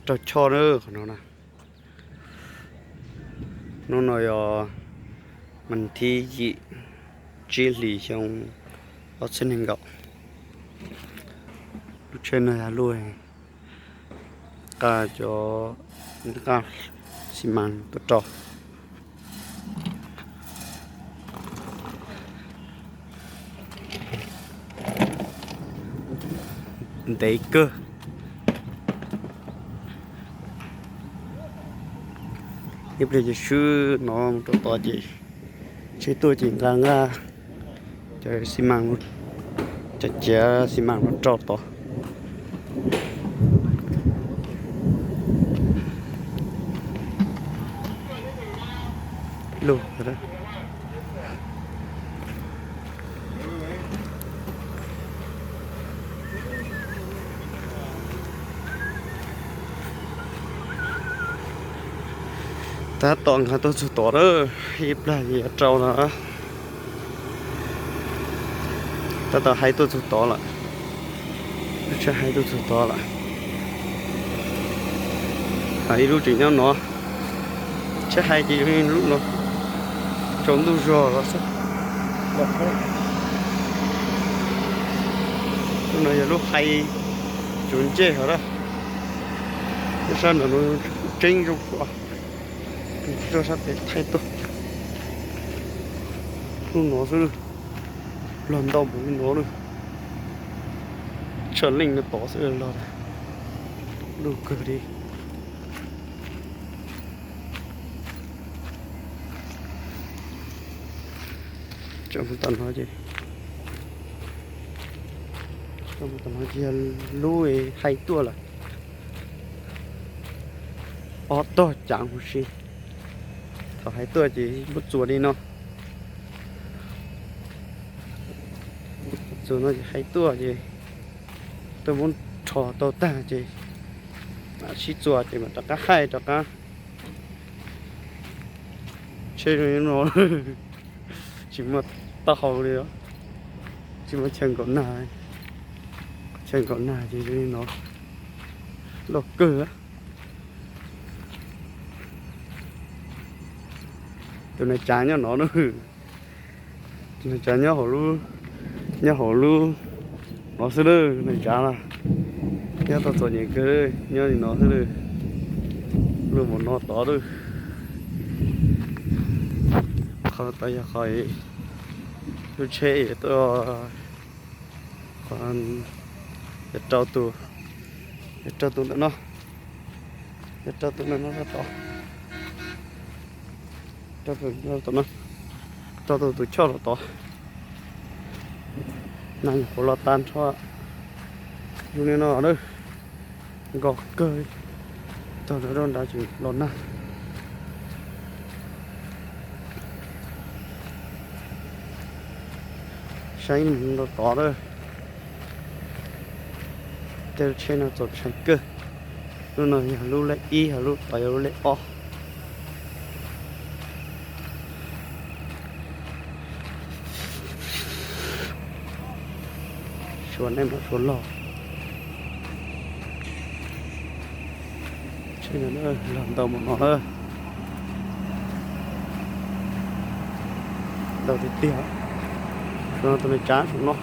Raug choj na qhov no na. Hnub no yog vas thib yim tsib hlis xyoo ob txhiab nees nkaum. Lub tsheb no yog lub nqa cov, nqa xi mas tuaj rau. Ntev kawg. Ib pliag ces swb no mus rau tod ces tsheb tuaj ces nqa nqa cov xi mas, cov ciav xi mas no rau tod. Lug. Tab tom nqa tuaj txug tod lawm, ib plag yuav rau no. Tab tom hais tuaj txug tod lawm. Lub tsheb hais tuaj txug tod lawm. Ib lub tseem nyob no. Tsheb hais ces lub no tsaus ntuj zog los xwb. Lub no yog lub hais tsuv ntsej hov na. Lub sab nram no tseeb zoo kawg. Tuaj sab pem thaij tuaj. Lub no xwb, log ntau mus li no na. Tshav leej no tod xwb los lug kawg li. Tom no ces, tom no ces yog lub hais tuaj lawm. Ob tog cav huv si. Thaum hais tuaj ces muab txuas li no. Txuas no ces hais tuaj ces tuaj muab rho tau tag ces mam sib txuas ces mam rov qab hais rov qab. Tsheb no tsis muaj taub hau li, tsis muaj chaw nkaum nag. Chaw nkaum nag ces zoo li no, loj kawg. Tus neeg tsav nyob no na. Tus neeg tsav nyob hauv lub, nyob hauv lub no xwb lawm, neeg tsav na. Nyob tau txom nyem kawg, nyob li no xwb lawm. Lub mus no tod lawm. Qhov tod yog qhov lub tsheb tuaj, qhov, yog rau tus, yog rau tus ntawm no, yog rau tus ntawm no rau tod, rau tus, rau tus, tus choj rau tod. Nag nyuam qhuav los tag nrho. Zoo li no na, nkos kawg, tog rau nrad tseem los nag. Saib mus rau tod na. Tej lub tsheb no txaus tshais kawg. Lub no yog lub lej ib, ho lub tod yog lub lej ob. Suav nej mam suav log. Tsheb no log ntau mus no na. Ntau tiag tiag. Saum no tus neeg tsav saum no,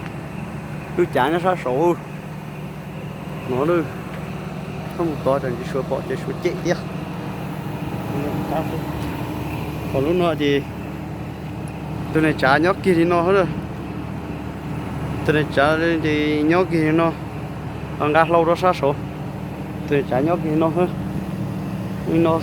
lub cav nyob sab saud no na. Thaub mus tod tseem tsis suav pom ces suav cem thiab. Qhov lub no ces tus neeg tsav nyob kiag li no na. Tus neeg tsav ces nyob kiag li no, ho nqa hlau rau sab saud. Tus neeg tsav nyob kiag li no, li no.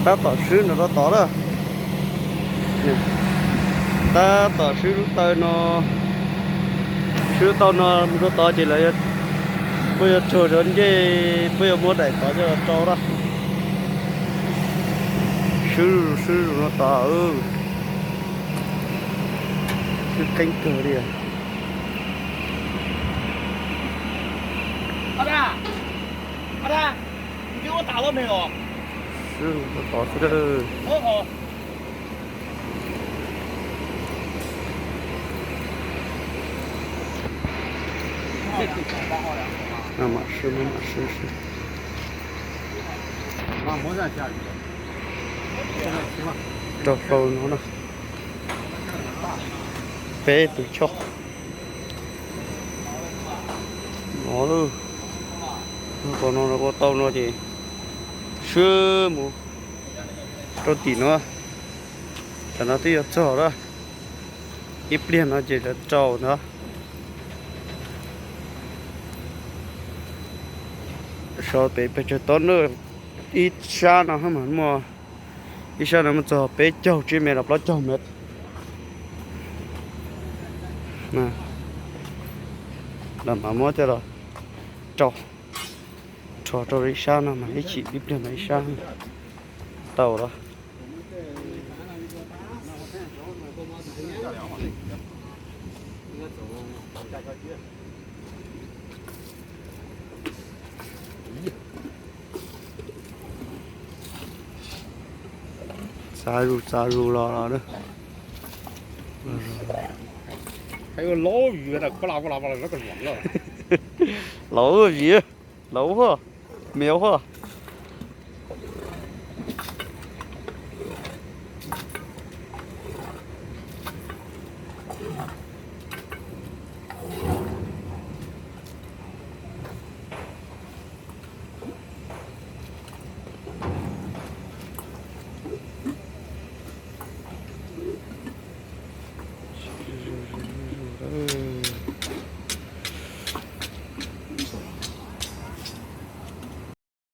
Tab tom swb no rau tod na. Tab tom swb lub taw no, swb lub taw no mus rau tod ces lawv puab yuav tsuag rau ncej, puab yuav muab daim tod coj los rau lawm. Swb, swb zus no tod, swb qeeb kawg li. Swb zus no tod xwb. Ov, ov. Mam sib, mam sib, sib rau hauv no na. Peb tus choj no, qhov no ua tau no ces swb mus rau tim no. Tam no twb yuav txog lawm, ib pliag no ces rau ntawd. Sawv pem pes tsawg tod na, ib sab no mas muaj, ib sab no muaj txog peb caug tsib mev los plaub caug mev. Los mas muab coj los rau, rho rau ib sab no mas ib chim ib pliag no ib sab tau lawm. Txav zus txav zus los los. Laus vim, laus vim, laus huaj, me huaj.